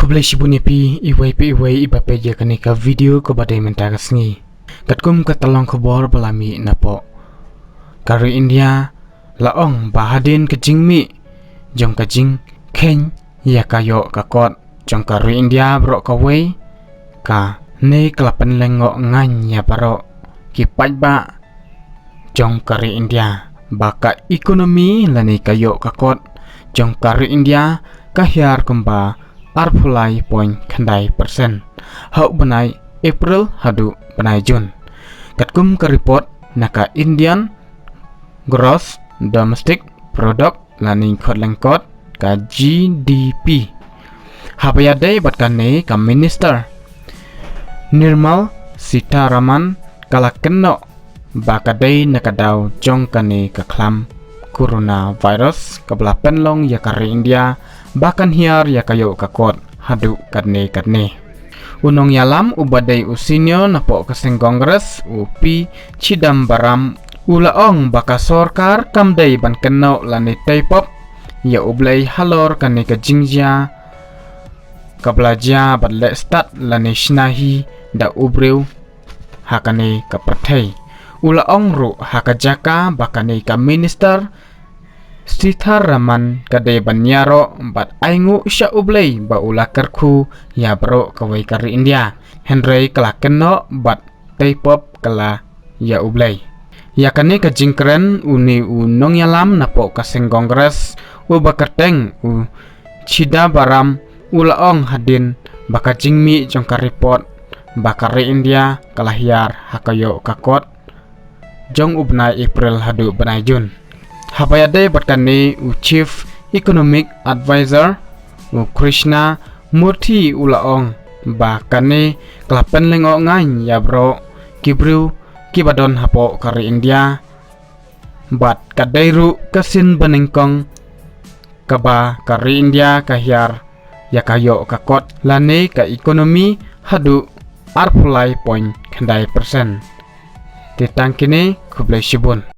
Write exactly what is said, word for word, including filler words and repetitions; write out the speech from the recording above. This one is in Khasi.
Khublei shibun ïa phi iwei pa iwei iba peit ïa kane ka video kaba dei mynta ka sngi. Katkum ka tyllong khubor ba la mih napoh ka ri India, la ong ba hadien ka jingmih jong ka jingkheiñ ïa ka ïoh ka kot jong ka ri India baroh kawei, kane ka la pynlyngngoh ngan ïa baroh ki paidbah jong ka ri India ba ka economy lane ka ïoh ka kot jong ka ri India ka hiar kumba arphew lai point khyndai percent ha u bnai April haduh bnai June. Katkum ka report na ka Indian Gross Domestic Product lane khot lyngkot ka G D P. Haba ïadei bad kane ka Minister Nirmal Sitharaman ka la kynnoh ba ka dei na ka daw jong kane ka khlam coronavirus kaba la pynlong ïa ka ri India ba kan hiar ïa ka ïoh ka kot haduh katne katne. U nongïalam uba dei u senior napoh ka seng Congress, u P Chidambaram, u la ong ba ka sorkar kam dei ban kynnoh lane tei pop ïa U Blei halor kane ka jingjia kaba la jia bad leh stad lane shna hi da u briew ha kane ka pyrthei. U la ong ruh ha ka jaka ba kane ka Minister Sitharaman ka dei ban ïaroh bad ainguh sha U Blei ba u la kyrkhu ïa baroh kawei ka ri India, hynrei ka la kynnoh bad tei pop ka la ïa U Blei. Ïa kane ka jingkren une u nongïalam napoh ka seng Congress uba kyrteng u Chidambaram u la ong hadien ba ka jingmih jong ka report ba ka ri India ka la hiar ha ka ïoh ka kot jong u bnai April haduh bnai June. Haba ïadei bad kane u Chief Economic Advisor u Krishna Murthy u la ong ba kane ka la pynlyngngoh ngan ïa baroh ki briew kiba don hapoh ka ri India bad ka dei ruh ka sien banyngkong kaba ka ri India ka hiar ïa ka ïoh ka kot lane ka economy haduh arphew lai point khyndai percent. Te tang kine, khublei shibun.